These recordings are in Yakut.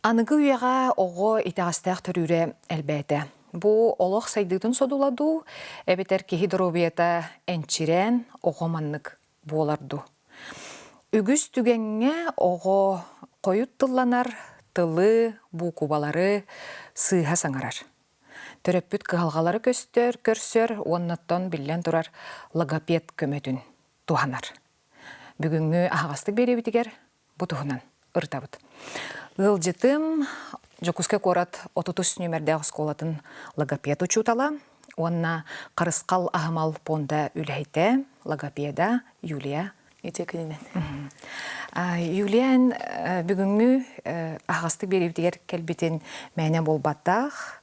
Аныгы үйэҕэ оҕо итэҕэстээх төрүүрэ элбээтэ. Бу олох сайдыытын содула дуу, эбэтэр киһи доруобуйата энчирээн оҕо маннык буолар дуу? Үгүс түгэҥҥэ оҕо хойут тылланар, тылы, буукубалары сыыһа саҥарар. Төрөппүт кыһалҕалары көстөр, көрсөр уоннаттан биллэн турар логопед көмөтүн туһанар. Бүгүҥҥү аһаҕастык биэриибитигэр бу туһунан ырытабыт. Ыалдьытым Дьокуускай куорат 33 нүөмэрдээх оскуолатын логопед учуутала уонна Харысхал аһымал пуонда үлэһитэ, логопеда Юлия. Үтүө күнүнэн. Юлия, эн бүгүҥҥү аһаҕастык биэриибитигэр кэлбитин мээнэ буолбатах.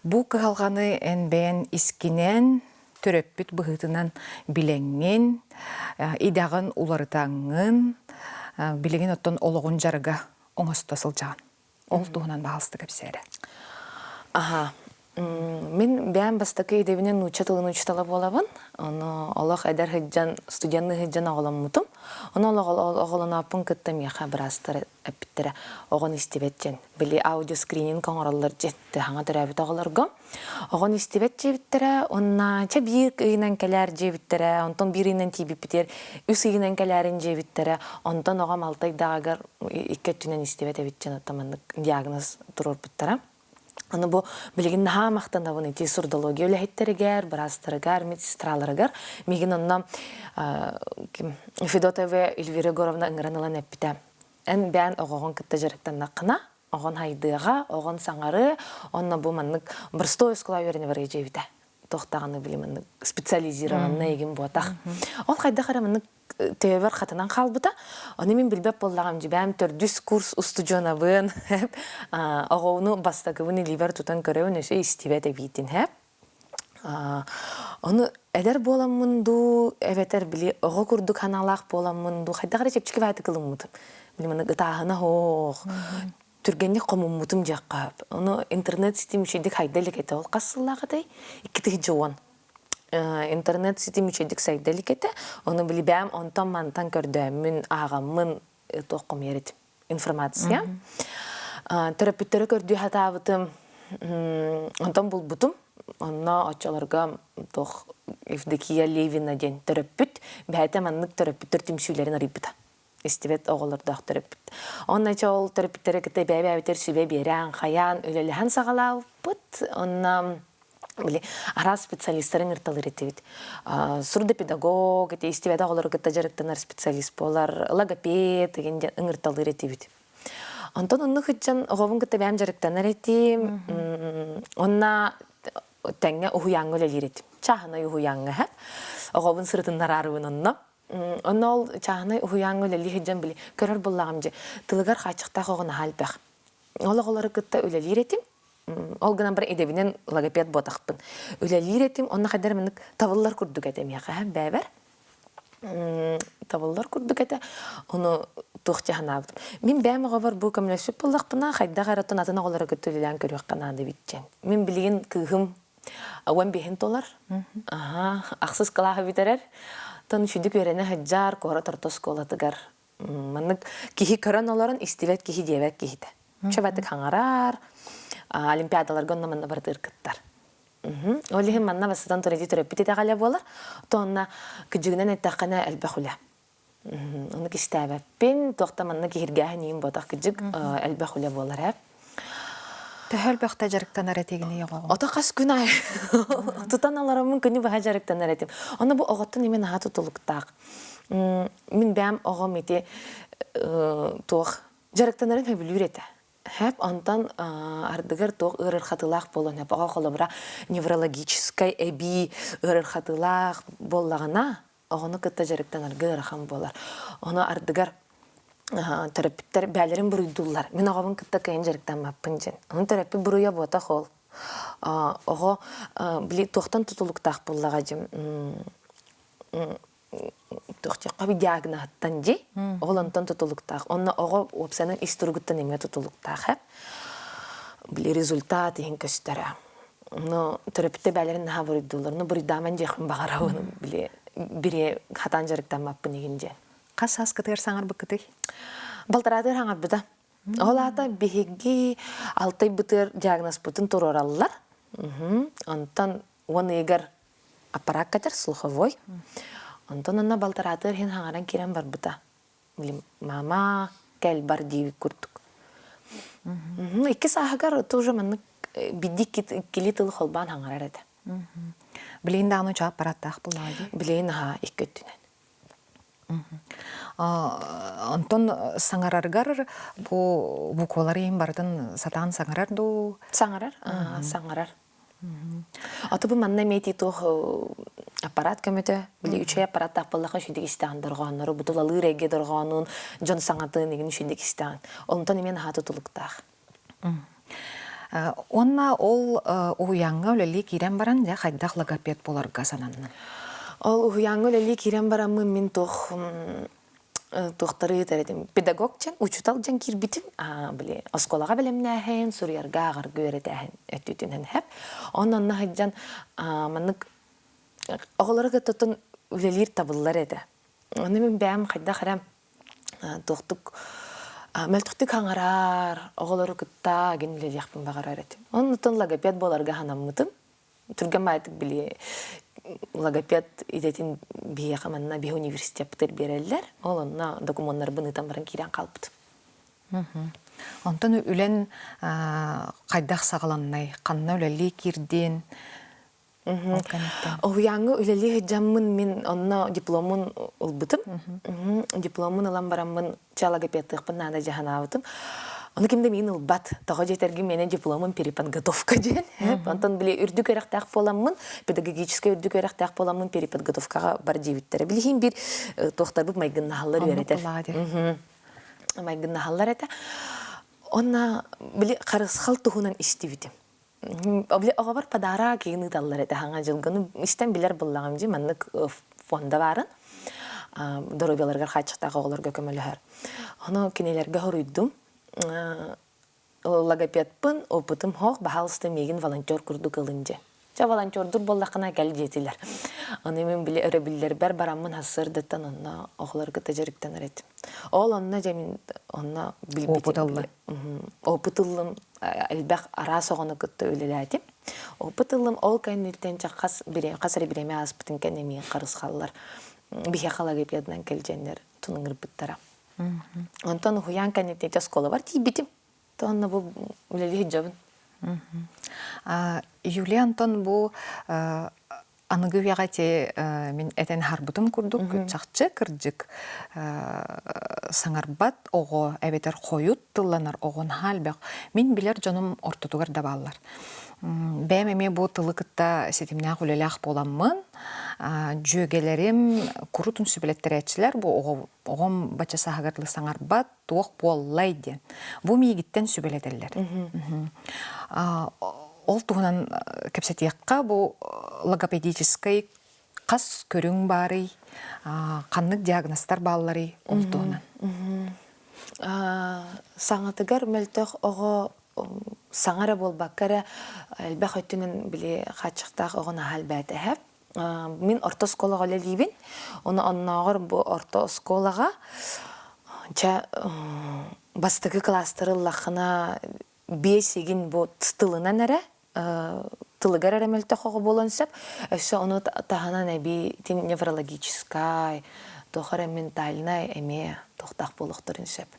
Бу кыһалҕаны эн бэйэн искинэн төрөппүт быһыытынан билэҥҥин, идэҕин уларытаҥҥын, билигин оттон олоҕун дьарыга оҥосто сылдьаҕын. Ол туһунан баһаалыста кэпсээрэ. Аха. Мин бэйэм бастакы идэбинэн нуучча тылын учуутала буолабын. Ону олох эдэр сылдьан, студенныы сылдьан оҕоломмутум. Ону оҕолонооппун кытта миэхэ быраастар эппиттэрэ оҕону истибэт диэн. Били аудиоскрининг оҥороллор диэн тыаһаҥа төрөөбүт оҕолорго. Оҕону истибэт диэбиттэрэ уонна чэ биир ыйынан кэлээр диэбиттэрэ, онтон биир ыйынан тиийбиппитигэр үс ыйынан кэлээрин диэбиттэрэ, онтон оҕом алта ыйдааҕыгар икки өттүнэн истибэт эбит диэн оттон маннык диагноз туруорбуттара. Аны бу билигин наһаа махтанабын ити сурдология үлэһиттэригэр, быраастарыгар, медсестраларыгар. Миигин онно Федотова Эльвира Егоровна ыҥыран ылан эппитэ. Эн бэйэн оҕоҕун кытта дьарыктаннаххына, оҕон хайдыаҕа, оҕон саҥарыа, онно бу маннык простой оскуола үөрэнэ барыа дьиэбитэ. Туох даҕаны били маннык специализированный игин буотах. Ол хайдах эрэ маннык төбөбөр хатанан хаалбыта. Ону мин билбэт буоллаҕым дьибээм төрдүс курс устудьуонабын оҕону бастакыбын илиибэр тутан көрөбүн өссө истибэт эбиитин хэп. Ону эдэр буоламмын дуу, эбэтэр били оҕо курдук санаалаах буоламмын дуу, хайдах эрэ чэпчэки баайдык ылыммытым. Били маннык ытааһына суох, түргэнник хомуммутум диэххэ сөп. Ону интернет ситим үчүгэйдик сайда илик этэ. Ол хас сыллаах этэй? 2010. Интернет ситим үчүгэйдик сайда илик этэ. Ону били бэйэм онтон-мантан көрдөөммүн, ааҕаммын туох хомуйар этим. Информация. Төрөппүттэри көрдүү сатаабытым, онтон булбутум. Онно оччолорго туох Евдокия Левина диэн төрөппүт, бэйэтэ маннык төрөппүттэр түмсүүлэрин арыйбыта. Истибэт оҕолордоох төрөппүт. Онно чэ ол төрөппүттэри кытта бэйэ-бэйэбитигэр сүбэ биэрэн, хайаан үлэлэһэн саҕалаабыппыт. Онно били араас специалистары ыҥырталыыр этибит. Сурдопедагог, ити истибэтэх оҕолору кытта дьарыктанар специалист буолар, логопед деген диэн ыҥырталыыр этибит. Онтон оннук сылдьан оҕобун кытта бэйэм дьарыктанар этим. Онно тэҥҥэ уһуйааҥҥа үлэлиир этим. Чааһынай уһуйааҥҥа һэ. Оҕобун сырытыннараарыбын онно. Онно ол чааһынай уһуйааҥҥа үлэлии сылдьан били көрөр буоллаҕым дьэ тылыгар хааччахтаах оҕо наһаа элбэх. Ол оҕолору кытта үлэлиир этим. Ол гынан баран идэбинэн логопед буотахпын. Үлэлиир этим, онно хайдах эрэ маннык табыллар курдук этэ миэхэ бэйэбэр. Табыллар курдук этэ. Ону туох дии санаабытым. Мин бэйэм оҕобор бу көмөлөспүт буоллахпына, хайдах эрэ оттон атын оҕолору кытта үлэлээн көрүөххэ наада эбит диэн. Мин билигин кыыһым 15-ин толор. Аха, ахсыс кылааһы бүтэрэр. Оттон үчүгдүк үөрэнэ сылдьар, куорат орто оскуолатыгар Маннык киһи көрөн олорон истибэт киһи диэбэт киһитэ. Чөбөтүк хаҥарар, олимпиадаларга онно манна барытыгар кыттар. Ол иһин манна бастатан туран төрөппүт итэҕэлэ буолар. Онно кыдьыгынан эттэххинэ элбэх үлэ. Ону кистээбэппин, туохта манна киһиргээһин иин буотах кыдьык элбэх үлэ буолар ээ. Төһө элбэхтэ дьарыктанар этигиний оҕоҕун? Ото хас күн аайы тутан олороммун күнү быһа дьарыктанар этим. Ону бу оҕоттон именно наһаа тутулуктаах. Мин бэйэм оҕом ити туох дьарыктанарын сөбүлүүр этэ. Хэп онтон ардыгар туох ыарырхатыылаах буолуон сөп. Оҕо холобура неврологическай эбии ыарырхатыылаах буоллаҕына оҕону кытта дьарыктанарга ыарахан буолар. Ону ардыгар төрөппүттэр бээлэрин буруйдууллар. Мин оҕобун кытта кыайан дьарыктаммаппын диэн. Ону төрөппүт буруйа буотах ол. Оҕо били туохтан тутулуктаах буоллаҕа дьим туох диэххэ диагноһыттан дии ол онтон тутулуктаах онно оҕо уопсайынан ис туругуттан эмиэ тутулуктаах э били результат иһин көстөрө но төрөппүттэр бээлэрин наһаа буруйдууллар ну буруйдааман диэхпин баҕарабын били бири хатаан дьарыктаммаппын игин диэн Хас сааскытыгар саҥарбыккытый? Балтараатыгар хаҥарбыта. Ол аата биһиги алтайбытыгар диагнозпытын туруораллар. Онтон уон ыйыгар аппараат кэтэр слуховой. Онтон онно балтараатыгар иһин хаҥаран киирэн барбыта. Билим мама кэл бар диэбит курдук. Икки сааһыгар тоже маннык бидди иккили тылы холбоон хаҥарар этэ. Билигин даҕаны уча аппараттаах буллаҕа дии. Билигин аһаа икки өттүнэн. Онтон саҥарарыгар бу буквалары иһин барытын сатаан саҥарар дуу? Саҥарар, саҥарар. Аты бу манна эмиэ ити туох аппарат көмөтө, били үчүгэй аппараттаах буоллахха үчүгдүк истэҕин дорҕооннору, бу тулалыыр эйгэ дорҕоонун, дьон саҥатын игин үчүгдүк истэҕин. Онтон эмиэ наһаа тутулуктаах. Уонна ол уһуйааҥҥа үлэлии киирэн баран дьэ хайдах логопед буоларга сананнын? Ол уһуйааҥҥа үлэлии киирэн бараммын мин туох туохтары ыытар этим педагог дьэн учуутал дьэн киирбитим били оскуолаҕа бэлэмнээһин суруйарга ааҕарга үөрэтээһин өттүтүнэн хэп онон онно сылдьан маннык оҕолору кытта үлэлиир табыллар этэ ону мин бэйэм хайдах эрэ туохтук мөлтөхтүк хаҥарар оҕолору кытта гин үлэлиэхпин баҕарар этим оннуттан логопед буоларга санаммытым түргэн баайдык били логопед идэтин биһиэхэ манна биһи университеппытыгар биэрэллэр. Ол онно докумуоннарбын ыытан баран киирэн хаалбытым. Онтон үлэн хайдах саҕаланнай? Ханна үлэлии киирдин? Ол кэнниттэн. Уһуйааҥҥа үлэлии сылдьаммын мин онно дипломун ылбытым. Дипломун ылан бараммын чэ логопедтыахпын наада дьаһанаабытым. Ону ким да миигин ылбат. Тоҕо диэтэргин миэнэ дипломум переподготовка диэн. Онтон били үрдүк үөрэхтээх буоламмын, педагогическай үрдүк үөрэхтээх буоламмын переподготовкаҕа бар диэбиттэрэ. Билигин биир туохтарбыт майгыннаһаллар Оннук үөрэтэр. буоллаҕа дии. Майгыннаһаллар этэ. Онно били харысхал туһунан истибитим. Били оҕобор подарок игин ыыталлар этэ хаҥа дьылга. Ну, истэн билэр буллаҕым дии маннык фонда баарын. Доруобуйаларыгар хааччахтаах оҕолорго көмөлөһөр. Ону кинилэргэ хоруйдум. Логопедпын, опытым хоох, баһаалыста миигин волонтер курдук ылын дьэ. Чэ, волонтердур буоллаххына кэл диэтилэр. Аны мин били өрөбүллэрбэр бараммын сарсыардаттан онно оҕолору кытта дьарыктанар этим. Ол онно дьэ мин онно билбитим. Опыт ыллын. Опыт ыллым, элбэх араас оҕону кытта үлэлээтим. Опыт ыллым, ол кэнниттэн чэ хас, хас эрэ бириэмэ ааспытын кэннэ миигин харысхаллар биһиэхэ логопедынан кэлдьэннэр туныҥырбыттара. Онтон уһуйаан кэнниттэн оскуолабар тиийбитим. Онно бу үлэлии сылдьабын. Юлия Антон бу аныгы үйэҕэ ити мин этэн аһарбытым курдук чахчы кырдьык саҥарбат оҕо эбэтэр хойут тылланар оҕо наһаа элбэх. Мин билэр дьонум ортотугар да бааллар. Бэйэм эмиэ бу тылы кытта ситимнээх үлэлээх буоламмын, дьүөгэлэрим курутун сүбэлэттэрээччилэр бу оҕом бачча сааһыгар дылы саҥарбат, туох буоллай диэн. Бу миигиттэн сүбэлэтэллэр. Ол туһунан кэпсэтиэххэ бу логопедическай хас көрүҥ баарый, ханнык диагнозтар баалларый ол туһунан. Саҥатыгар мөлтөх оҕо саҥа эрэ буолбакка эрэ элбэх өттүнэн били хааччахтаах оҕо наһаа элбээтэ Мин орто оскуолаҕа үлэлиибин. Ону оннооҕор бу орто оскуолаҕа чэ бастакы кылаастары ыллаххына биэс игин бу тылынан эрэ тылыгар эрэ мөлтөх оҕо буолуон сөп. Өссө ону таһынан эбии итин неврологическай, туох эрэ ментальнай эмиэ туохтаах буолуохтарын сөп.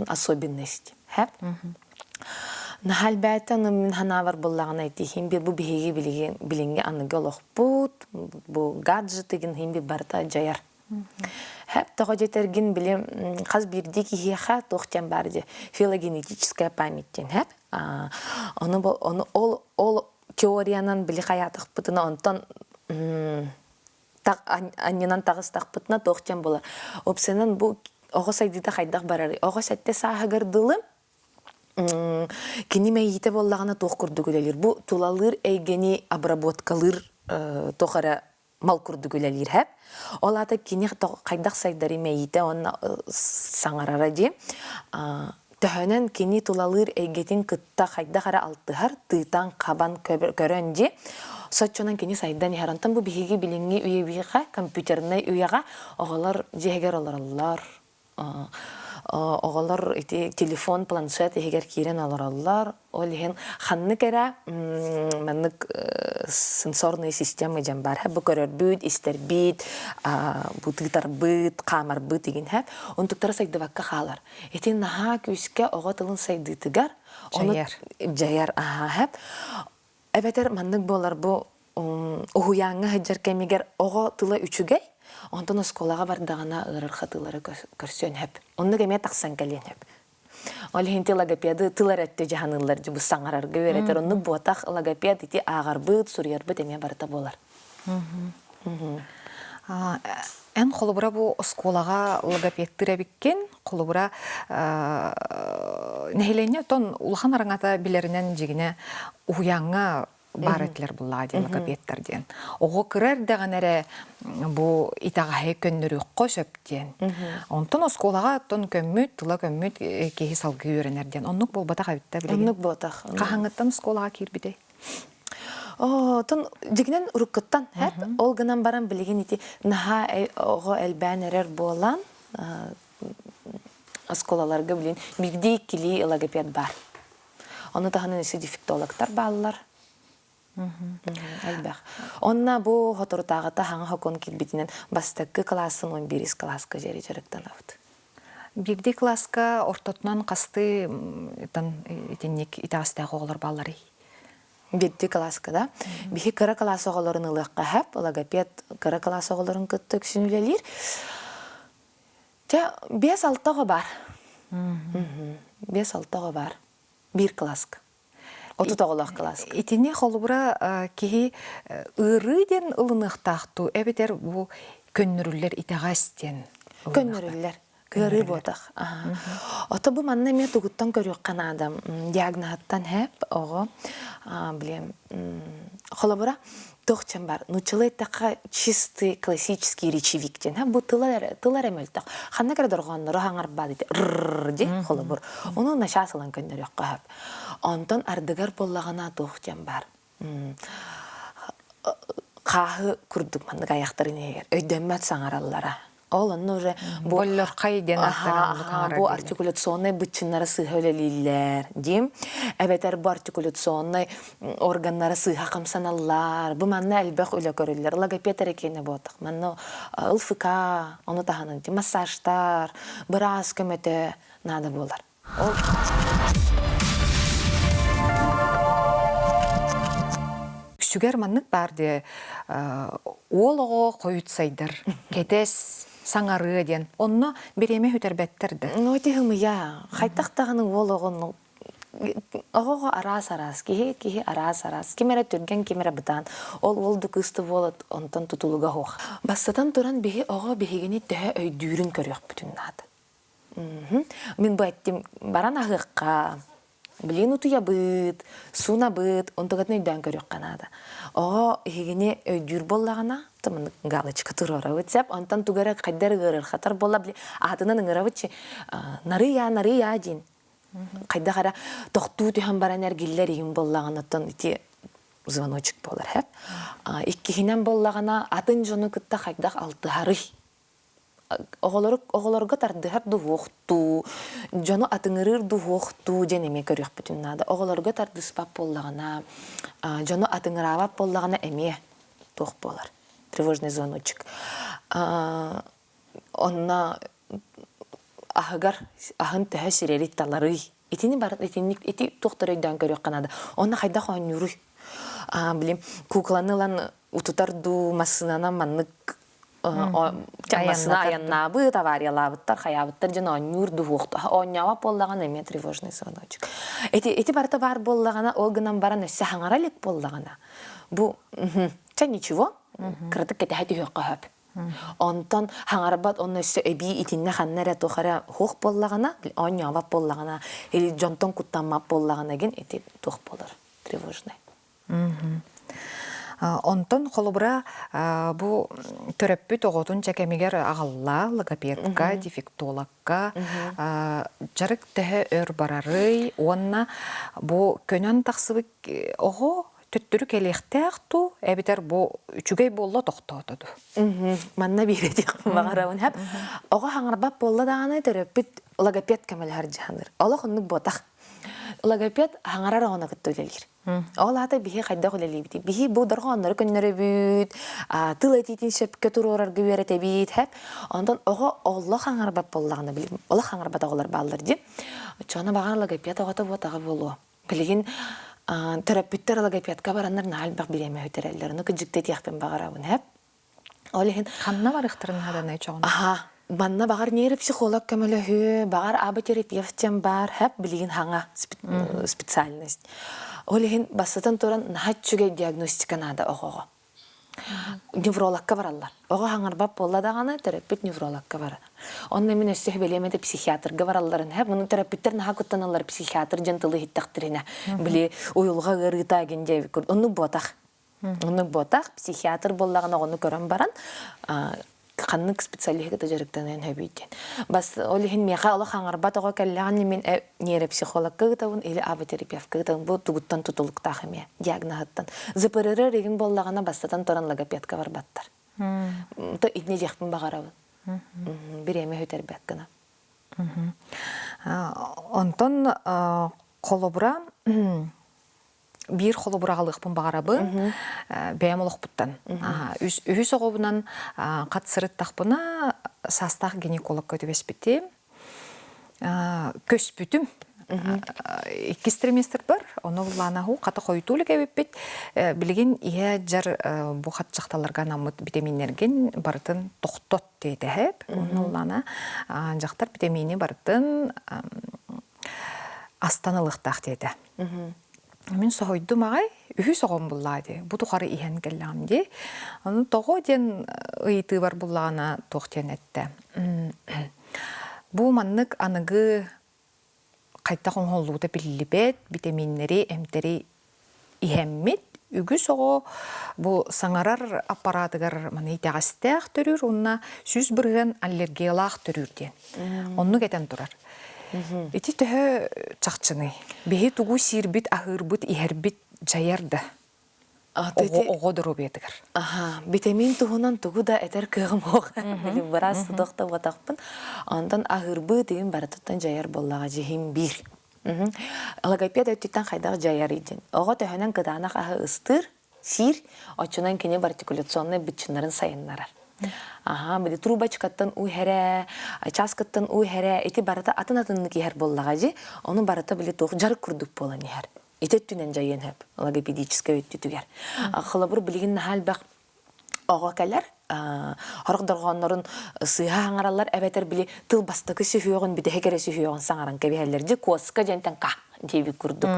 Особенность. Хэп. Наһаа элбээтэ, ону мин санаабар буллаҕына ити иһин бу биһиги билигин билиҥҥи аныгы олохпут, бу гаджет игин иһин барыта дьайар. Хэп тоҕо диэтэргин били хас биирдии киһиэхэ туох диэн баар дии филогенетическая память диэн хэп. Ону ону ол ол теориянан били хайаатахпытына онтон анньынан таҕыстахпытына туох диэн буолар. Опсайынан бу оҕо сайдыыта хайдах барарый? Оҕо сэттэ сааһыгар дылы кини мэйиитэ буоллаҕына туох курдук үлэлиир? Бу тулалыыр эйгэни обработкалыыр туох эрэ мал курдук үлэлиир һэп. Ол аата кини хайдах сайдарый мэйиитэ уонна саҥарара дии. Төһөнөн кини тулалыыр эйгэтин кытта хайдах эрэ алтыһар, тыытан-хабан көрөн дии, соччонон кини сайдан иһэр. Онтон бу биһиги билиҥҥи үйэбиэхэ, компьютернай үйэҕэ оҕолор дьиэһигэр олороллор. Оҕолор ити телефон, планшет иһигэр киирэн олороллор. Ол иһин ханнык эрэ маннык сенсорные системы дьон бар. Бу көрөрбүт, истэрбит, бу тыытарбыт, хаамарбыт игин һэ. Онтуктара сайдыбакка хаалар. Ити наһаа күүскэ оҕо тылын сайдыытыгар дьайар. Дьайар аһаа һэп. Эбэтэр маннык буолар бу уһуйааҥҥа сылдьар кэмигэр оҕо тыла үчүгэй, онтон оскуолаҕа бардаҕына ыарырҕатыылары көрсүөн сөп. Оннук эмиэ тахсан кэлиэн сөп. Ол иһин логопеды тыл эрэ өттө дьаһаныллар бу саҥарарга үөрэтэр. Оннук буотах логопед ити ааҕарбыт, суруйарбыт эмиэ барыта буолар. Эн холобура бу оскуолаҕа логопедтыыр эбиккин, холобура нэһилиэнньэ оттон улахан араҥата билэринэн дьигинэ уһуйааҥҥа баар этилэр буллаҕа диэн логопедтар диэн. Оҕо кыра эрдэҕинэ эрэ бу итэҕэһи көннөрүөххэ сөп диэн. Онтон оскуолаҕа оттон көммүт, тыла көммүт киһи салгыы үөрэнэр диэн. Оннук буолбатах эбит да билигин. Оннук буолбатах. Хаһааҥҥыттан оскуолаҕа киирбитэй? Оттон дьигинэн уруккуттан эт ол гынан баран билигин ити наһаа оҕо элбээн эрэр буолан оскуолаларга билин биирдии иккилии логопед баар. Ону таһынан өссө дефектологтар бааллар. Элбэх. Онно бу соторутааҕыта хаҥа хокон киирбитинэн бастакы кылаасын 11 кылааска дьэри дьарыктанабыт. Биирдии кылааска ортотунан хастыы итинник итэҕэстээх оҕолор баалларый? Биирдии кылааска да. Биһи кыра кылаас оҕолорун ылыахха сөп. Логопед кыра кылаас оҕолорун кытта үксүн үлэлиир. Дьэ, 5-6 оҕо баар. 5-6 оҕо баар. Биир кылааска. 30 оҕолоох кылааска. Итини холобура киһи ыарыы диэн ылыныахтаах дуу эбэтэр бу көннөрүллэр итэҕэс диэн Көннөрүллэр. Кыарыы буотах. Ото бу манна эмиэ тугуттан көрүөххэ наада. Диагноһыттан хэп оҕо блин холобура туох диэн бар нууччалыы эттэххэ чистый классический речевик диэн бу тыла эрэ тыл эрэ мөлтөх ханнык эрэ дорҕооннору хаҥарбаат ити рр диэн холобур ону начаас ылан көннөрүөххэ сөп онтон ардыгар буоллаҕына туох диэн бар хааһы курдук маннык айахтарын иһигэр өйдөммөт саҥараллара Ол онно уже бу Боллорхай диэн ааттаан бу артикуляционнай быччыннара сыыһа үлэлииллэр диим. Эбэтэр бу артикуляционнай органнара сыыһа хамсаналлар. Бу манна элбэх үлэ көрүллэр. Логопед эрэ киэнэ буотах. Манна ЛФК, ону таһынан массажтар, быраас көмөтө наада буолар. Ол Үксүгэр маннык баар дии уол оҕо хойут сайдар, кэтэс, саҥарыа диэн. Онно бириэмэ сүтэрбэттэр да. Ну, ити ымыйа. Хайдах даҕаны уол оҕону оҕоҕо араас-араас, киһи киһи араас-араас. Ким эрэ түргэн, ким эрэ бытаан. Ол уол да кыыс да буолат, онтон тутулуга суох. Бастатан туран биһи оҕо биһигини төһө өйдүүрүн көрүөхпүтүн наада. Мин бу эттим, баран аһыахха, билигин утуйабыт, суунабыт, онтугатын өйдөөн көрүөххэ наада. Оҕо иһигини өйдүүр буоллаҕына, маннык галочка туруорабыт сөп, онтон тугу эрэ хайда эрэ ыарырҕатар буолла, били аатынан ыҥырабыт чи нарыйаа, нарыйаа диин. Хайдах эрэ тохтуу түһэн баран эргиллэр иһин буоллаҕына, оттон ити звоночек буолар һэп. Иккиһинэн буоллаҕына, атын дьону кытта хайдах алтыһарый? Оҕолору оҕолорго тардыһар дуһуохтуу, дьону атыҥырыыр дуһуохтуу диэн эмиэ көрүөхпүтүн наада. Оҕолорго тардыспат буоллаҕына, дьону атыҥыраабат буоллаҕына эмиэ туох буолар? Тревожный звоночек. Онно аһыгар аһын төһө сирэри таларый? Итини бар итинник ити туохтар өйдөөн көрүөххэ наада. Онно хайдах оонньууруй? Билим кукланы ылан утутар дуу, массыынанан маннык массыына айаннаабыт, авариялаабыттар, хайаабыттар дьон оонньуур дуһуохту. Оонньообот буоллаҕына эмиэ тревожный звоночек. Ити ити барыта баар буоллаҕына, ол гынан баран өссө хаҥара илик буоллаҕына, бу чэ ничего, кыратык кэтэһэ түһүөххэ сөп. Онтон хаҥарбат онно өссө эбии итиннэ ханна эрэ туох эрэ хуох буоллаҕына, оонньообот буоллаҕына, или дьонтон куттаммат буоллаҕына гин ити туох буолар тревожный. Онтон холобура бу төрөппүт оҕотун чэкэмигэр аҕалла логопедка, дефектологка дьарык төһө өр барарый уонна бу көнөн тахсыбыт оҕо төттөрү кэлиэхтээх дуу эбэтэр бу үчүгэй буолла тохтоото дуу? Манна биир этиэхпин баҕарабын. Оҕо хаҥарбат буолла даҕаны төрөппүт Логопед көмөлөһөр дьаһаныр. Олох оннук буотах. Логопед хаҥарар оҕону кытта үлэлиир. Ол аата биһи хайдах үлэлиибитий? Биһи бу дорҕооннору көннөрөбүт, тыл этиитин сөпкө туруорарга үөрэтэбит, хэп. Онтон оҕо олох хаҥарбат буоллаҕына, олох хаҥарбат оҕолор бааллар дии. Оччоҕуна баҕар логопед оҕото буотаҕа буолуо. Билигин төрөппүттэр логопедка бараннар наһаа элбэх бириэмэ сүтэрэллэр. Ону кыдьыкта этиэхпин баҕарабын, хэп. Ол иһин Ханна барыахтарын нааданы чоҕун? Аха, манна баҕар нейропсихолог көмөлөһүө, баҕар аботерапевт диэн баар, хэп билигин хаҥа специальность. Ол иһин бастатан туран наһаа үчүгэй диагностика наада оҕоҕо. Неврологка бараллар. Оҕо хаҥарбат буолла даҕаны төрөппүт неврологка барар. Онно мин өссө билиэм этэ психиатрга баралларын. Хэп, муну төрөппүттэр наһаа куттаналлар психиатр диэн тылы иһиттэхтэринэ. Били уйулҕа ыарыыта агин диэбит курдук. Оннук буотах. Оннук буотах, психиатр буоллаҕына оҕону көрөн баран ханнык специалиһы кытта дьарыктаныан сөбүй диэн. Бас ол иһин миэхэ олох аҥарбат оҕо кэллэҕинэ мин нейропсихологка ыытабын или аботерапевка ыытабын бу тугуттан тутулуктаах эмиэ диагноһыттан. ЗПРР игин буоллаҕына бастатан туран логопедка барбаттар. То итини диэхпин баҕарабын. Бириэмэ сүтэрбэт гына. Онтон холобура биир холобур аҕалыахпын баҕарабын бэйэм олохпуттан. Үһүс оҕобунан хат сырыттахпына саастаах гинекологка түбэспитим. Көспүтүм. Иккис триместрбар, ону буллаанаху хата хойутуу илик эбиппит. Билигин иһэ дьар бу хат дьахталларга анаммыт витаминнэргин барытын тохтот диэтэһэп. Онно улаана дьахтар витамини барытын астан ылыахтаах диэтэ. Мин соһуйдум аҕай, үһүс оҕом буллаа дии, бу тухары иһэн кэллэҕим дии. Ону тоҕо диэн ыйытыыбар буллаҕына туох диэн эттэ. Бу маннык аныгы хайдах оҥоһуллубута биллибэт, битэмииннэри, эмтэри иһэммит үгүс оҕо бу саҥарар аппаратыгар маны итэҕэстээх төрүүр уонна 100% аллергиялаах төрүүр диэн. Оннук этэн турар. Ити төһө чахчыный? Биһи тугу сиирбит, аһыырбыт, иһэрбит дьайар да оҕо, оҕо доруобуйатыгар. Аха, битэмиин туһунан тугу да этэр кыаҕым суох. Билим быраас тутах да буотахпын. Онтон аһыырбыт иһин барытыттан дьайар буоллаҕа дьиһим биир. Логопед өттүттэн хайдах дьайарый диэн. Оҕо төһөнөн кытаанах аһы ыстыыр, сиир, оччонон кини артикуляционнай быччыннарын сайыннарар. Аха, били трубочкаттан уу иһэрэ, чааскыттан уу иһэрэ, ити барыта атын-атыннык иһэр буоллаҕа дии. Ону барыта били туох дьарык курдук буолан иһэр. Ити өттүнэн дьайыан сөп логопедическай өттүтүгэр. Холобур, билигин наһаа элбэх оҕо кэлэр, сорох дорҕооннорун сыыһа саҥараллар эбэтэр били тыл бастакы сүһүөҕүн бүтэһик эрэ сүһүөҕүн саҥаран кэбиһэллэр дьи куоска диэнтэн ка диэбит курдук.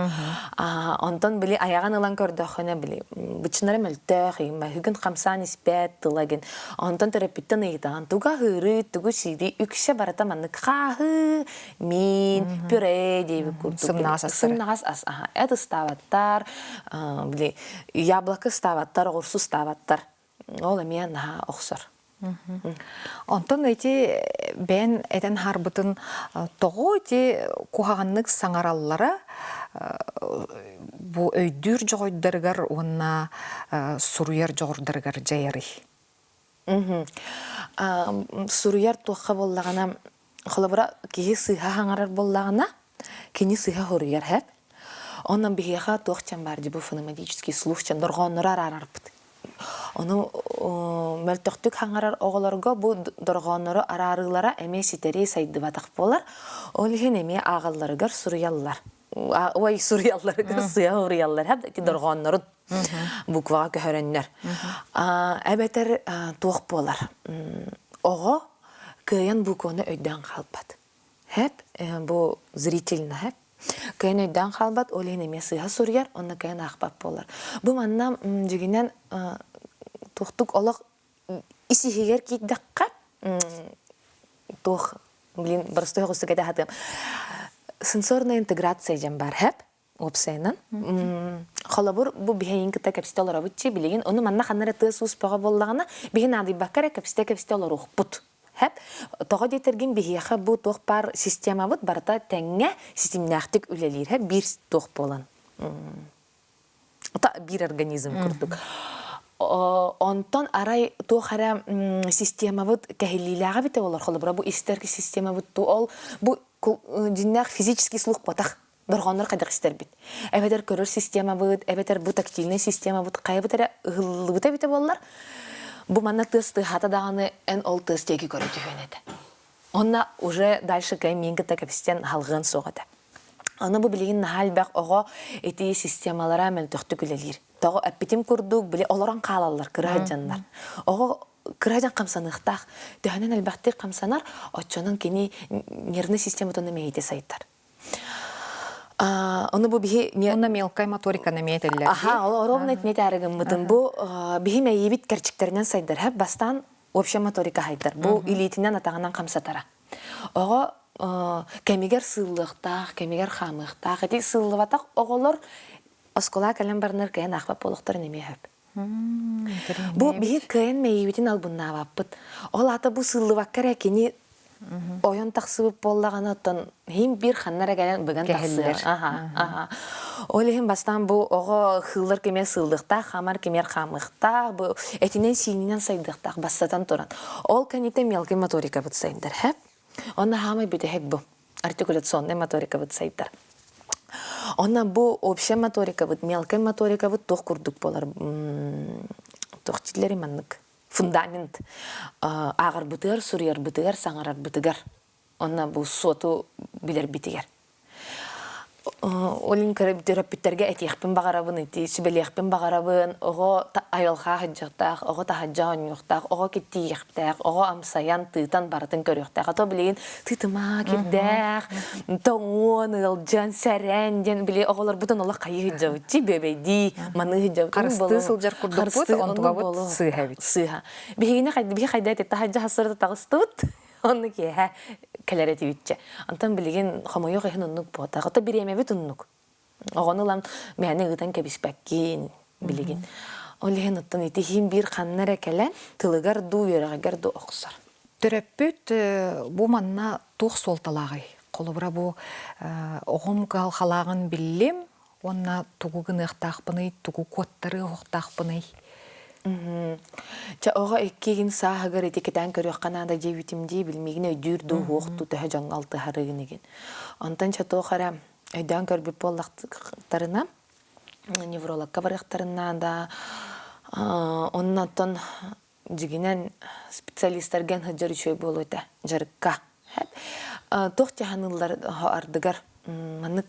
Онтон били айаҕын ылан көрдөххүнэ били бычынара мөлтөөх бүгүн хамсаан испэт тыла гин онтон төрөппүттэн ыйытаҕын тугу аһыырый тугу сиирий үксэ барыта маннык хааһыы миин пюре диэбит курдук сымнаҕас астары сымнаҕас ас аха эт ыстаабаттар били яблоко ыстаабаттар, оҕурсу ыстаабаттар. Ол эмиэ наһаа охсор. Онтон ити бэйэн этэн харбытын тоҕо ити куһаҕаннык саҥараллара бу өйдүүр дьоҕойдарыгар уонна суруйар дьоҕурдарыгар дьайарый? Суруйар туохха буоллаҕына, холобура, киһи сыыһа хаҥарар буоллаҕына, кини сыыһа хоруйар һэп. Онон биһиэхэ туох диэн баар дии бу фонематический слух диэн дорҕооннору араарарбыт. Ону мөлтөхтүк хаҥарар оҕолорго бу дорҕооннору араарыылара эмиэ ситэри сайдыбатах буолар. Ол иһин эмиэ ааҕалларыгар суруйаллар. Ой, суруйалларыгар сыа суруйаллар һэп ити дорҕооннорун букваҕа көһөрөннөр. Эбэтэр туох буолар? Оҕо кыайан букваны өйдөөн хаалбат. Хэп, бу зрительно хэп. Кыайан өйдөөн хаалбат, ол иһин эмиэ сыыһа суруйар, онно кыайан аахпат буолар. Бу манна дьигинэн туохтук олох ис иһигэр киирдэххэ туох блин боростуой оҕустук этэ сатыам сенсорная интеграция диэн баар хэп уопсайынан. Холобур, бу биһиэйин кытта кэпсэтэ олоробут чи билигин ону манна ханна эрэ тыас-уус бөҕө буоллаҕына, биһи наадыйбакка эрэ кэпсэтэ-кэпсэтэ олоруохпут. Хэп. Тоҕо диэтэргин биһиэхэ бу туох баар системабыт барыта тэҥҥэ ситимнээхтик үлэлиир хэп биир туох буолан. Биир организм курдук. Онтон арай туох эрэ системабыт кэһиллиилээҕэ эбитэ болар. Холобура бу истэр системабыт ол бу. дьиннээх физический слух ботах дорҕооннор хайдах истэрбит. Эбэтэр көрөр системабыт, эбэтэр бу тактильнай системабыт хайабыт эрэ ыһыллыбыта эбитэ буоллар, бу манна тыас тыаһаата даҕаны эн ол тыас диэки көрө түһүөн этэ. Онно уже дальше кэм миин кытта кэпсэтэн халҕыан суох этэ. Аны бу билигин наһаа элбэх оҕо ити системалара мөлтөхтүк үлэлиир. Тоҕо эппитим курдук, били олорон хаалаллар кыра дьоннор. Оҕо кыра дьон хамсаныахтаах. Төһөнөн элбэхтик хамсанар, оччонон кини нервный систематын мэйиитэ сайдар. Ону бу биһи Онно мелкая моторика эмиэ этэллэр. Аха, ол ровно итини этээри гыммытым. Бу биһи мэйиибит кэрчиктэринэн сайдар. Хэп бастаан общая моторика хайдар. Бу илиитинэн атаҕынан хамсатара. Оҕо кэмигэр сыыллыахтаах, кэмигэр хаамыахтаах. Ити сыыллыбатах оҕолор оскуола кэлэн баранар кыайан аахпат буолуохтарын эмиэ сөп. Бу биһи кыайан мэйиибитин албыннаабаппыт. Ол аата бу сыыллыбакка эрэ кини ойон тахсыбыт буоллаҕына, оттон иһин биир ханна эрэ кэлэн быган тахсыар. Аха, Ол иһин бастаан бу оҕо хыыллар кэмигэр сыыллыахтаах, хаамар кэмигэр хаамыахтаах, бу этинэн-сиининэн сайдыахтаах бастатан туран. Ол кэнниттэн мелкий моторикабыт сайдар, һэ? Онно хаамай бүтэһик бу артикуляционнай моторикабыт сайдар. Онно бу общая моторикабыт, мелкай моторикабыт туох курдук буолар? Туох дииллэрий маннык? Фундамент ааҕарбытыгар, суруйарбытыгар, саҥарарбытыгар. Онно бу суоту билэрбитигэр. Ол иһин төрөппүттэргэ этиэхпин баҕарабын, ити сүбэлиэхпин баҕарабын, оҕо айылҕа сылдьыахтаах, оҕо таһырдьа оонньуохтаах, оҕо киттииһиэхтээх, оҕо амсайан, тыытан барытын көрүөхтээх. А то билигин тыытымаа кирдээх, тоҥуон, ыалдьан, сэрэн диэн били оҕолорбутун олох хайыы сылдьабыт, бүөбэйдии, маныы сылдьабыт. Харыстыы сылдьар курдукпут, онтугабыт сыыһа эбит. Сыыһа. Биһигини биһи хайда эти таһырдьа хасырда таҕыстыбыт. Онну киэһэ кэлэр этибитчэ. Онтон билигин хомойуох иһин оннук буотах. Ото бириэмэбит оннук. Оҕону ылан мээнэ ыытан кэбиспэккин билигин. Ол иһин оттон ити иһин биир ханна эрэ кэлэн тылыгар дуу, үөрэҕигэр дуу охсор. Төрөппүт бу манна туох суолталааҕый? Холобура бу оҕом кыһалҕалааҕын биллим, Уонна тугу гыныахтаахпыный, тугу куоттарыахтаахпыный? Чэ, оҕо иккигин сааһыгар ити кэтээн көрүөххэ наада диэбитим дии, билмигин өйдүүр дуу, уһуох дуу, төһө дьоҥҥо алтыһарыгын игин. Онтон чэ туох эрэ өйдөөн көрбүт буоллахтарына, неврологка барыахтарын наада. Оннотон дьигинэн специалистарга сылдьар үчүгэй буолуо этэ дьарыкка. Туох дьаһаныллар ардыгар маннык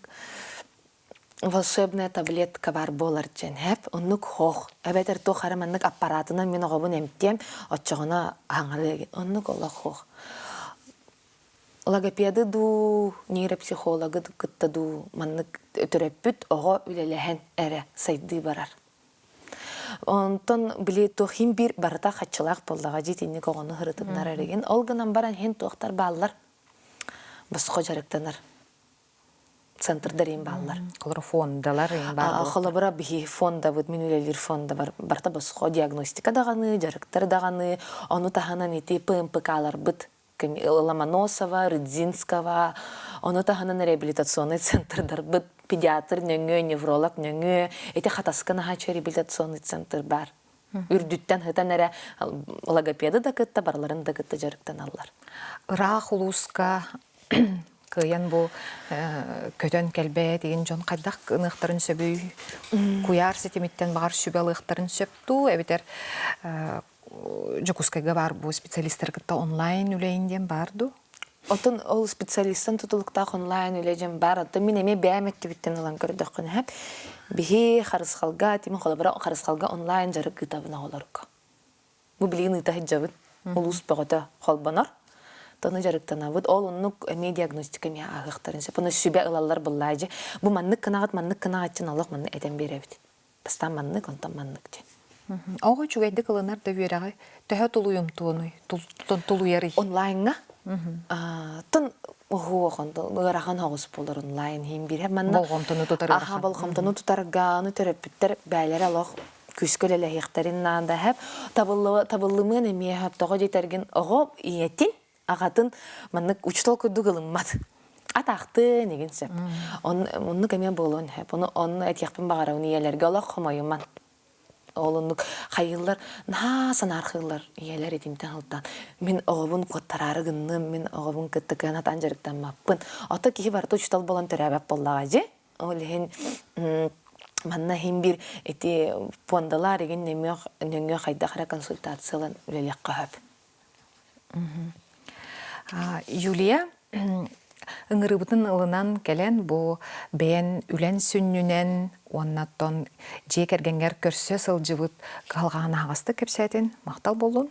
волшебная таблетка бар буолар дьэн хэп оннук хоох эбэтэр туох эрэ маннык аппаратынан мин оҕобун эмтиэм оччоҕуна аһаҥарыа оннук олох хоох логопеды дуу нейропсихологы кытта дуу маннык төрөппүт оҕо үлэлэһэн эрэ сайдыы барар Онтон били туох иһин биир барыта хаччылаах буоллаҕа дии итинник оҕону ырытыннарар игин. Ол гынан баран иһин туохтар бааллар босхо дьарыктанар центрдар иһин бааллар. Холобура фондалар иһин баар Холобура биһи фондабыт, мин үлэлиир фондабар барыта босхо диагностика даҕаны, дьарыктар даҕаны, ону таһынан ити ПМПК-ларбыт Ломоносова, Рыдзинского, ону таһынан реабилитационный центрдарбыт, педиатр нөҥүө, невролог нөҥүө, ити Хатаска наһаа реабилитационный центр бар. Үрдүттэн хытан эрэ логопеды да кытта, барыларын да кытта дьарыктаналлар. Ыраах улууска кыайан бу көтөн кэлбэт игин дьон хайдах гыныахтарын сөбүй? Куйаар ситимиттэн баҕар сүбэ ылыахтарын сөп дуу, эбэтэр Дьокуускайга баар бу специалистары кытта онлайн үлэйин диэн баар дуу? Оттон ол специалистан тутулуктаах онлайн үлэ дьэн баар. Оттон мин эмиэ бэйэм өттүбүттэн ылан көрдөххүнэ сөп. Биһи Харысхалга, тимин холобура Харысхалга онлайн дьарык ыытабын оҕолорго. Бу билигин ыыта сылдьабыт. Улуус бөҕөтө холбонор. Тону дьарыктанабыт. Ол оннук эмиэ диагностика эмиэ ааһыахтарын сөп. Ону сүбэ ылаллар быллаадьы. Бу маннык гынаҕыт, маннык гынаҕыт олох маннык этэн биэрэбит. Бастаан маннык, онтон маннык диэн. Оҕо үчүгэйдик ылынар да үөрэҕи төһө тулуйумтуонуй, тулуйарый? Онлайҥҥа тын оһуох ыарахан оҕус буолар онлайн иһин биирэ манна болҕомтону тутар аха болҕомтону тутарга аны төрөппүттэр бээлэрэ олох күүскэ үлэлэһиэхтэрин наада хэп табыллымыан эмиэ хэп тоҕо диэтэргин оҕо ийэтин аҕатын маннык учуутал курдук ылыммат. Атаахтыан игин сөп. Оннук эмиэ буолуон сөп. Ону онно этиэхпин баҕарабын ийэлэргэ олох хомойуман. Ол оннук хайыыллар наһаа санаархыыллар ийэлэр итинтэн ылтан. Мин оҕобун куоттараары гынным, мин оҕобун кытта кыан атаан дьарыктаммаппын. Ото киһи барыта учуутал буолан төрөөбөт буоллаҕа дьи. Ол иһин манна иһин биир ити пуондалаар игин нөҥүө хайдах эрэ консультациялан үлэлиэххэ сөп. Юлия, ыҥырыыбытын ылынан кэлэн бу бэйэн үлэн сүнньүнэн уонна оттон дьиэ кэргэҥҥэр көрсө сылдьыбыт кыһалҕаҕын аһаҕастык кэпсээтин махтал буоллун.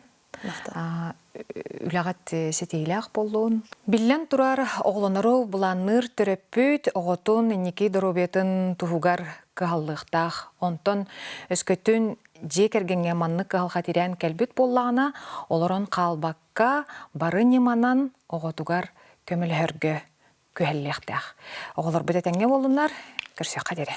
Үлэҕит ситиһиилээх буоллун. Биллэн турар, оҕолонору былаанныыр төрөппүт оҕотун инники доруобуйатын туһугар кыһаллыахтаах. Онтон өскөтүн дьиэ кэргэҥҥэ маннык кыһалҕа тирээн кэлбит буоллаҕына, олорон хаалбакка бары ньыманан оҕотугар көмөлөһөргө күһэллиэхтээх. Оҕолорбут этэҥҥэ буоллуннар, көрсүөххэ диэри.